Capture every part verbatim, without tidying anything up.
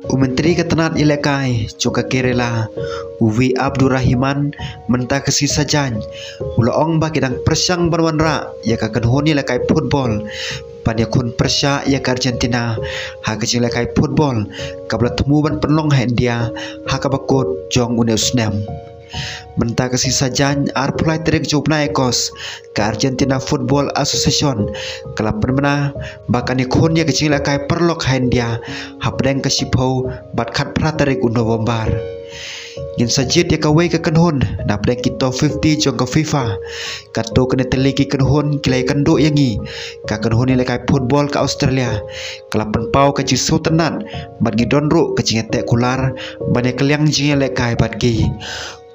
U Myntri ka tnat ïalehkai jong ka Kerala, u V Abdurrahman, mynta ka sngi Saitjaiñ, u la ong ba ki dang pyrshang ban wanrah ïa ka kynhun ïalehkai football ban ïakhun pyrshah ïa ka Argentina ha ka jinglehkai football kaba la thmu ban pynlong ha India ha kaba kut jong une u snem. Mynta ka sngi Saitjaiñ, arphew lai tarik jong u bnai August, ka Argentina Football Association ka la pynbna ba kan ïakhun ïa ka jinglehkai paralok ha India hapdeng ka shiphew bad khatphra tarik u November. Ngin sa jied ïa kawei ka kynhun napdeng ki top fifty jong ka FIFA. Katto katne tylli ki kynhun ki la ïakynduh ïa ngi. Ka kynhun ïalehkai football ka Australia ka la pynpaw ka jingsngewtynnat bad ngi don ruh ka jingïateh kular ban ïakylliang jingïalehkai bad ki.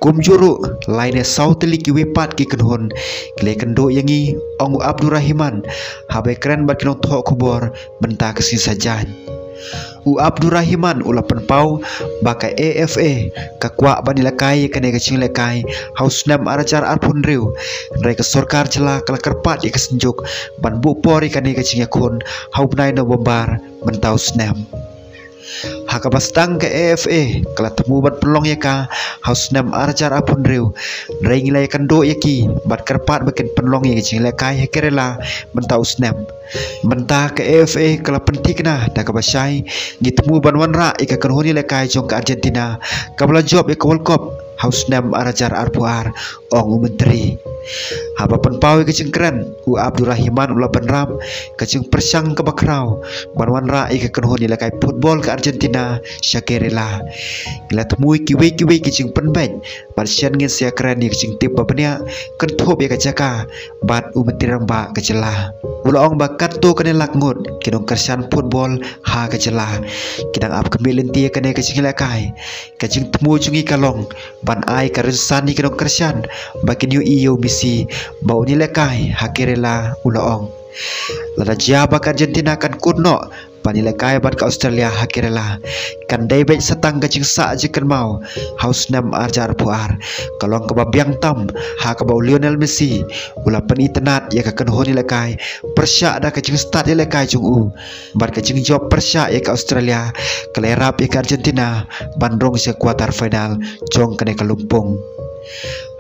Kumjuh ruh, lai ne saw tylli kiwei pat ki kynhun ki la ïakynduh ïa ngi, ong u Abdurrahman haba ïakren bad ki nongthoh khubor mynta ka sngi Saitjaiñ. U Abdurrahman u la pynpaw ba ka AFA ka kwah ban ïalehkai ïa kane ka jinglehkai ha u snem ar hajar arphew hynriew, hynrei ka sorkar jylla ka la kyrpad ïa ka Synjuk ban buh por ïa kane ka jingïakhun ha u bnai November mynta u snem. Ha kaba sdang, ka AFA ka la thmu ban pynlong ïa ka ha u snem ar hajar arphew hynriew, hynrei ngi la ïakynduh ïa ki bad kyrpad ba kin pynlong ïa ka jinglehkai ha Kerala mynta u snem. Mynta ka AFA ka la pynthikna da kaba shai, ngi thmu ban wanrah ïa ka kynhun ïalehkai jong ka Argentina kaba la jop ïa ka World Cup ha u snem ar hajar arphew ar, ong u Myntri. Haba pynpaw ïa ka jingkren, u Abdurrahman u la bynrap ka jingpyrshang kaba khraw ban wanrah ïa ka kynhun ïalehkai football ka Argentina sha Kerala. Ngi la thmu ïa kiwei kiwei ki jingpynbeit bad shen ngin sa ïakren ïa ka jingtip ba bniah kynthup ïa ka jaka bad u Myntri Rangbah ka jylla. U la ong ba katto katne lak ngut ki nongkyrshan football ha ka jylla ki dang ap khmih lynti ïa kane ka jinglehkai. Ka jingthmu jong ngi ka long ban ai ka rynsan ïa ki nongkyrshan ba kin ïohi ïa u Messi ba un ïalehkai ha Kerala, u la ong. Lada jia ba ka Argentina kan kut noh ban ïalehkai bad ka Australia ha Kerala, kan dei beit sa tang ka jingsah jingkynmaw ha u snem ar hajar arphew ar. Ka long kaba biang tam ha kaba u Lionel Messi u la pynitynnad ïa ka kynhun ïalehkai pyrshah da ka jingstad ïalehkai jong u. Bad ka jingjop pyrshah ïa ka Australia ka la ïarap ïa ka Argentina ban rung sha quarter final jong kane ka lympung.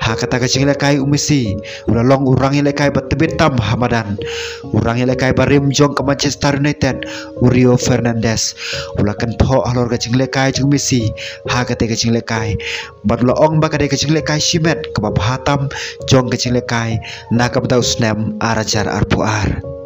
Ha kata ka jinglehkai, u Messi u la long u rangïalehkai ba tbit tam ha madan. U rangïalehkai barim jong ka Manchester United, u Rio Fernandes, u la kynthoh halor ka jinglehkai jong u Messi ha kata ka jinglehkai bad u la ong ba ka dei ka jinglehkai shimet kaba bha tam jong ka jinglehkai na ka bynta u snem ar hajar arphew ar.